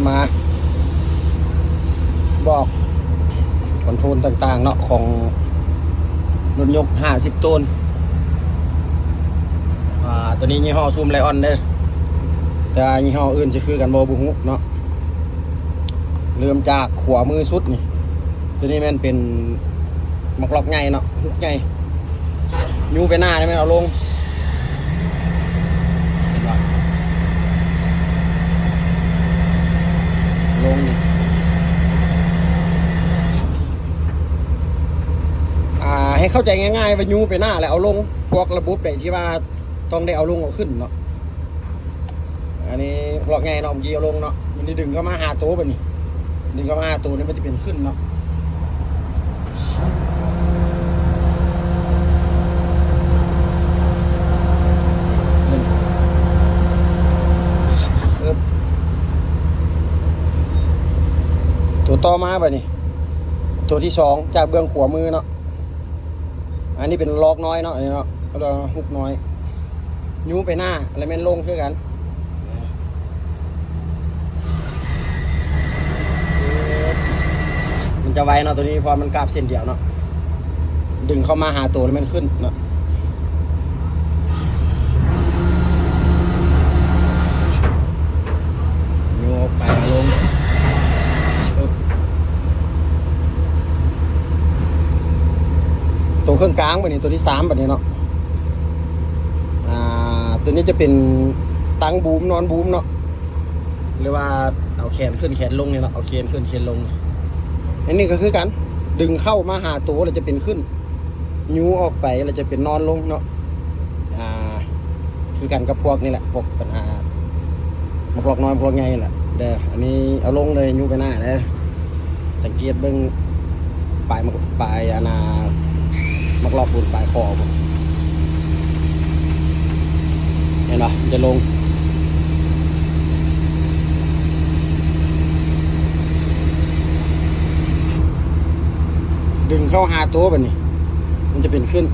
ມາບອກຄອນໂທຣນຕ່າງໆເນາະ ຂອງລົດຍົກຫ້າສິບໂຕນ. ອ່າ ໂຕນີ້ຍີ່ຫໍ້ຊຸມໄລອອນເດີ ແຕ່ວ່າຍີ່ຫໍ້ອື່ນຊິຄືກັນບໍ່ ບໍ່ຮູ້ເນາະ. ເລີ່ມຈາກຂວາມືສຸດນີ້ ໂຕນີ້ແມ່ນເປັນໝາກລັອກໃຫຍ່ເນາະ ຮຸກໃຫຍ່. ຍູ້ໄປໜ້ານີ້ແມ່ນເອົາລົງ ເຫັນບໍ່? ລົງນີ້ ອ່າ ໃຫ້ເຂົ້າໃຈງ່າຍໆວ່າຍູ້ໄປໜ້າແລ້ວເອົາລົງ. ພວກລະບົບໃດທີ່ວ່າຕ້ອງໄດ້ເອົາລົງເອົາຂຶ້ນເນາະ. ອັນນີ້ລັອກໃຫຍ່ເນາະ ເມື່ອກີ້ເອົາລົງເນາະ. ມັນຈະດຶງເຂົ້າມາຫາໂຕ ບາດນີ້ດຶງເຂົ້າມາຫາໂຕນີ້ ມັນຈະເປັນຂຶ້ນເນາະ. ໂຕຕໍ່ມາ ບາດນີ້ໂຕທີສອງຈາກເບື້ອງຂວາມືເນາະ. ອັນນີ້ເປັນລັອກນ້ອຍເນາະ ອັນນີ້ເນາະ ເຂົາເອີ້ນວ່າຮຸກນ້ອຍ. ຍູ້ໄປໜ້າ ແລ້ວແມ່ນລົງຄືກັນ. ມັນຈະໄວເນາະ ໂຕນີ້ ເພາະມັນກາບເສັ້ນດຽວເນາະ. ດຶງເຂົ້າມາຫາໂຕ ແລ້ວແມ່ນຂຶ້ນເນາະ. ຍົກໄປເອົາລົງ. ໂຕເຄິ່ງກາງ ບາດນີ້ໂຕທີສາມ ບາດນີ້ເນາະ. ອ່າ ໂຕນີ້ຈະເປັນຕັ້ງບູມ ນອນບູມເນາະ ຫຼືວ່າເອົາແຂນຂຶ້ນແຂນລົງນີ້ເນາະ ເອົາເຊນຂຶ້ນເຊນລົງ. ອັນນີ້ກໍຄືກັນ ດຶງເຂົ້າມາຫາໂຕ ແລ້ວຈະເປັນຂຶ້ນ. ຍູ້ອອກໄປແລ້ວຈະເປັນນອນລົງເນາະ. ອ່າ ຄືກັນກັບພວກນີ້ແຫຼະ ພວກບັນຫາໝາກລັອກນ້ອຍ ໝາກລັອກໃຫຍ່ນີ້ແຫຼະເດີ. ອັນນີ້ເອົາລົງເລີຍ ຍູ້ໄປໜ້າເດີ. ສັງເກດເບິ່ງປາຍໝາກ ປາຍອັນນ່າ ໝາກລັອກພຸ້ນ ປາຍຂໍ້ພຸ້ນ ເຫັນບໍ່? ມັນຈະລົງ. ດຶງເຂົ້າຫາໂຕ ບາດນີ້ມັນຈະເປັນຂຶ້ນ.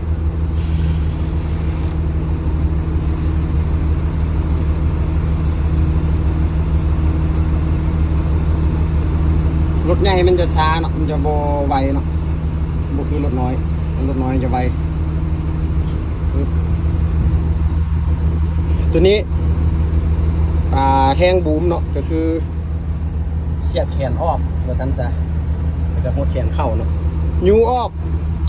ລົດໃຫຍ່ມັນຈະຊ້າເນາະ ມັນຈະບໍ່ໄວເນາະ ບໍ່ຄືລົດນ້ອຍ ລົດນ້ອຍຈະໄວ. ໂຕນີ້ ອ່າ ແທ່ງບູມເນາະ ກໍຄື ສຽກແຂນອອກວ່າຊັ້ນຊະ ແລ້ວກໍຫົດແຂນເຂົ້າເນາະ. ຍູ້ອອກ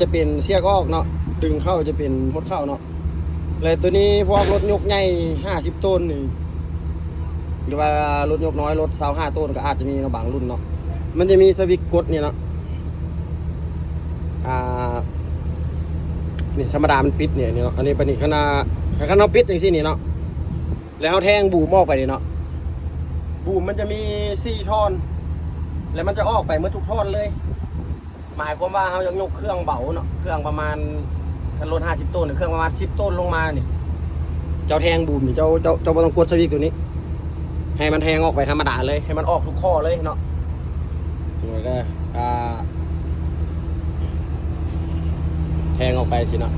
ຈະເປັນສຽກອອກເນາະ ດຶງເຂົ້າຈະເປັນຫົດເຂົ້າເນາະ. ແລະ ໂຕນີ້ພວກລົດຍົກໃຫຍ່ຫ້າສິບໂຕນນີ້ ຫຼືວ່າລົດຍົກນ້ອຍ ລົດຊາວຫ້າໂຕນ ກໍອາດຈະມີເນາະ ບາງລຸ້ນເນາະ. ມັນຈະມີສະວິດກົດນີ້ເນາະ ອ່າ ນີ້ທຳມະດາມັນປິດນີ້ ນີ້ເນາະ. ອັນນີ້ ບາດນີ້ຄັນວ່າ ຄັນເຮົາປິດຈັ່ງຊີ້ນີ້ເນາະ ແລ້ວເຮົາແທ່ງບູມອອກໄປນີ້ເນາະ ບູມມັນຈະມີສີ່ທ່ອນ ແລ້ວມັນຈະອອກໄປໝົດທຸກທ່ອນເລີຍ. ໝາຍຄວາມວ່າເຮົາຢາກຍົກເຄື່ອງເບົາເນາະ ເຄື່ອງປະມານ ຄັນລົດຫ້າສິບໂຕນ ເຄື່ອງປະມານສິບໂຕນລົງມານີ້ ເຈົ້າແທ່ງບູມນີ້ ເຈົ້າ ເຈົ້າ ເຈົ້າບໍ່ຕ້ອງກົດສະວິດຕົວນີ້ ໃຫ້ມັນແທ່ງອອກໄປທຳມະດາເລີຍ ໃຫ້ມັນອອກທຸກຂໍ້ເລີຍເນາະ. ສົມມຸດເດີ ອ່າ ແທ່ງອອກໄປຊີ້ເນາະ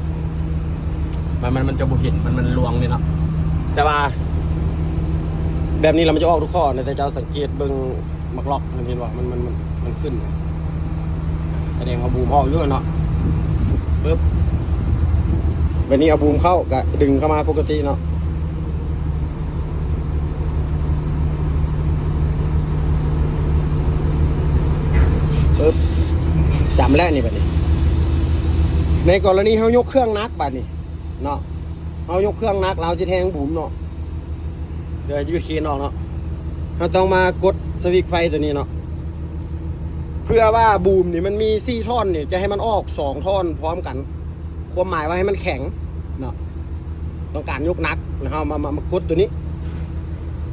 ມັນ ມັນ ມັນຈະບໍ່ເຫັນ ມັນ ມັນລວງນີ້ເນາະ. ແຕ່ວ່າແບບນີ້ລະມັນຈະອອກທຸກຂໍ້ນະ ແຕ່ເຈົ້າສັງເກດເບິ່ງ ໝາກລັອກ ມັນເຫັນບໍ່ ມັນ ມັນ ມັນ ມັນຂຶ້ນ ສະແດງວ່າບູມອອກຢູ່ເນາະ. ປຶບ ບາດນີ້ເອົາບູມເຂົ້າ ກະດຶງເຂົ້າມາປົກກະຕິເນາະ. ປຶບ ຈຳແລ້ວນີ້ ບາດນີ້ ໃນກໍລະນີເຮົາຍົກເຄື່ອງໜັກ ບາດນີ້ເນາະ ເຮົາຍົກເຄື່ອງໜັກ ລາວຊິແທງບູມເນາະ. ດຽວຢືດເຄນອອກເນາະ ເຮົາຕ້ອງມາກົດສະວິດໄຟຕົວນີ້ເນາະ ເພື່ອວ່າບູມນີ້ມັນມີສີ່ທ່ອນນີ້ ຈະໃຫ້ມັນອອກສອງທ່ອນພ້ອມກັນ ຄວາມໝາຍວ່າໃຫ້ມັນແຂງເນາະ. ຕ້ອງການຍົກໜັກ ແລ້ວເຮົາມາ ມາ ມາກົດຕົວນີ້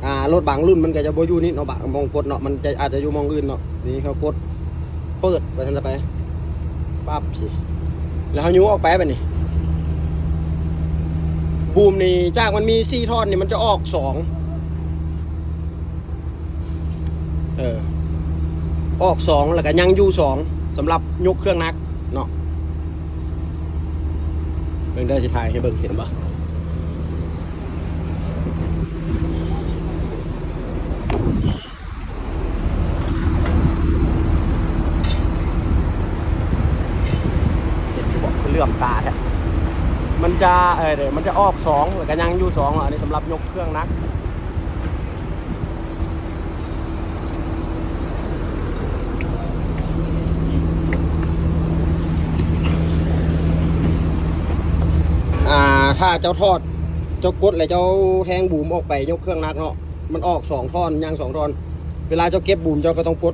ອ່າ ລົດບາງລຸ້ນມັນກໍຈະບໍ່ຢູ່ນີ້ເນາະ ບາງໝ່ອງກົດເນາະ ມັນຈະ ອາດຈະຢູ່ໝ່ອງອື່ນເນາະ. ນີ້ເຮົາກົດ ເປີດວ່າຊັ້ນຊະໄປ ປັບ ຊີ້ ແລ້ວເຮົາຍູ້ອອກໄປ ບາດນີ້ ບູມນີ້ຈາກມັນມີສີ່ທ່ອນນີ້ ມັນຈະອອກສອງ ເອີ ອອກສອງ ແລ້ວກໍຍັງຢູ່ສອງ ສຳລັບຍົກເຄື່ອງໜັກເນາະ. ເບິ່ງເດີ ຊິຖ່າຍໃຫ້ເບິ່ງ ເຫັນບໍ່? ຈະ ເອີ ມັນຈະອອກສອງ ແລ້ວກໍຍັງຢູ່ສອງເນາະ. ອັນນີ້ສຳລັບຍົກເຄື່ອງໜັກ. ອ່າ ຖ້າເຈົ້າຖອດ ເຈົ້າກົດ ແລ້ວເຈົ້າແທງບູມອອກໄປຍົກເຄື່ອງໜັກເນາະ, ມັນອອກສອງທ່ອນ ຍັງສອງທ່ອນ. ເວລາເຈົ້າເກັບບູມ ເຈົ້າກໍຕ້ອງກົດ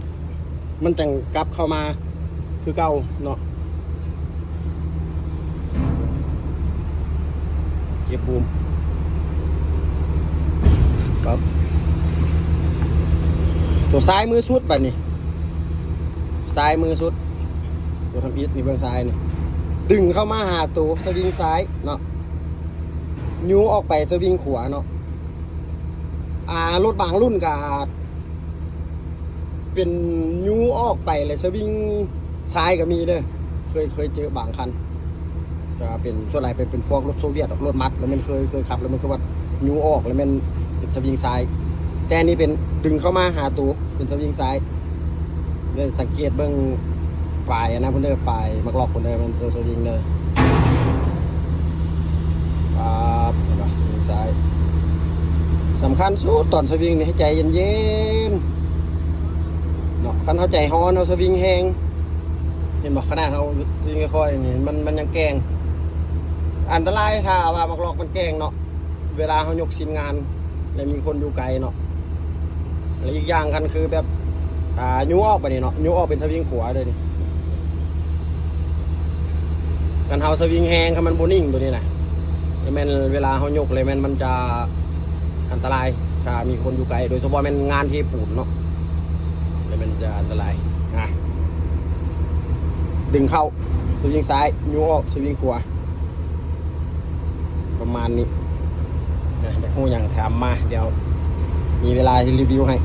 ມັນຈັ່ງກັບເຂົ້າມາຄືເກົ່າເນາະ. ເກັບບູມ ປັບ ຕົວຊ້າຍມືສຸດ ບາດນີ້ຊ້າຍມືສຸດ ຕົວທຳອິດນີ້ ເບື້ອງຊ້າຍນີ້ ດຶງເຂົ້າມາຫາໂຕສະວິງຊ້າຍເນາະ, ຍູ້ອອກໄປສະວິງຂວາເນາະ. ອ່າ ລົດບາງລຸ້ນກະເປັນຍູ້ອອກໄປແລ້ວສະວິງຊ້າຍກະມີເດີ. ເຄີຍ ເຄີຍເຈີບາງຄັນ ກະເປັນ ສ່ວນຫຼາຍເປັນ ເປັນພວກລົດໂຊວຽດດອກ, ລົດມັດ ແລ້ວແມ່ນເຄີຍ ເຄີຍຂັບ ແລ້ວແມ່ນຄືວ່າຍູ້ອອກ ແລ້ວແມ່ນເປັນສະວິງຊ້າຍ. ແຕ່ອັນນີ້ເປັນດຶງເຂົ້າມາຫາໂຕ ເປັນສະວິງຊ້າຍ. ເດີ ສັງເກດເບິ່ງປາຍອັນນັ້ນພຸ້ນເດີ ປາຍໝາກລັອກພຸ້ນເດີ ແມ່ນໂຕສະວິງເດີ. ປາບ ເຫັນບໍ່ ສະວິງຊ້າຍ. ສຳຄັນສຸດຕອນສະວິງນີ້ໃຫ້ໃຈເຢັນໆເນາະ, ຄັນເຮົາໃຈຮ້ອນ ເຮົາສະວິງແຮງ ເຫັນບໍ່ ຂະໜາດເຮົາສະວິງຄ່ອຍໆນີ້ ມັນ ມັນຍັງແກ່ງ. ອັນຕະລາຍຖ້າວ່າໝາກລັອກມັນແກ່ງເນາະ ເວລາເຮົາຍົກຊີ້ນງານ ແລະ ມີຄົນຢູ່ໄກເນາະ. ແລະ ອີກຢ່າງຄັນຄືແບບ ອ່າ ຍູ້ອອກໄປນີ້ເນາະ, ຍູ້ອອກເປັນສະວິງຂວາເດີນີ້. ຄັນເຮົາສະວິງແຮງ ຄັນມັນບໍ່ນິ່ງໂຕນີ້ນະ ແມ່ນເວລາເຮົາຍົກແລ້ວແມ່ນມັນຈະອັນຕະລາຍ ຖ້າມີຄົນຢູ່ໄກ, ໂດຍສະເພາະແມ່ນງານເທປູນເນາະ ແລ້ວແມ່ນຈະອັນຕະລາຍ. ອ່າ ດຶງເຂົ້າສະວິງຊ້າຍ, ຍູ້ອອກສະວິງຂວາ. ປະມານນີ້. ນະ ຢາກຮູ້ຫຍັງຖາມມາ, ດຽວມີເວລາຊິຣີວິວໃຫ້.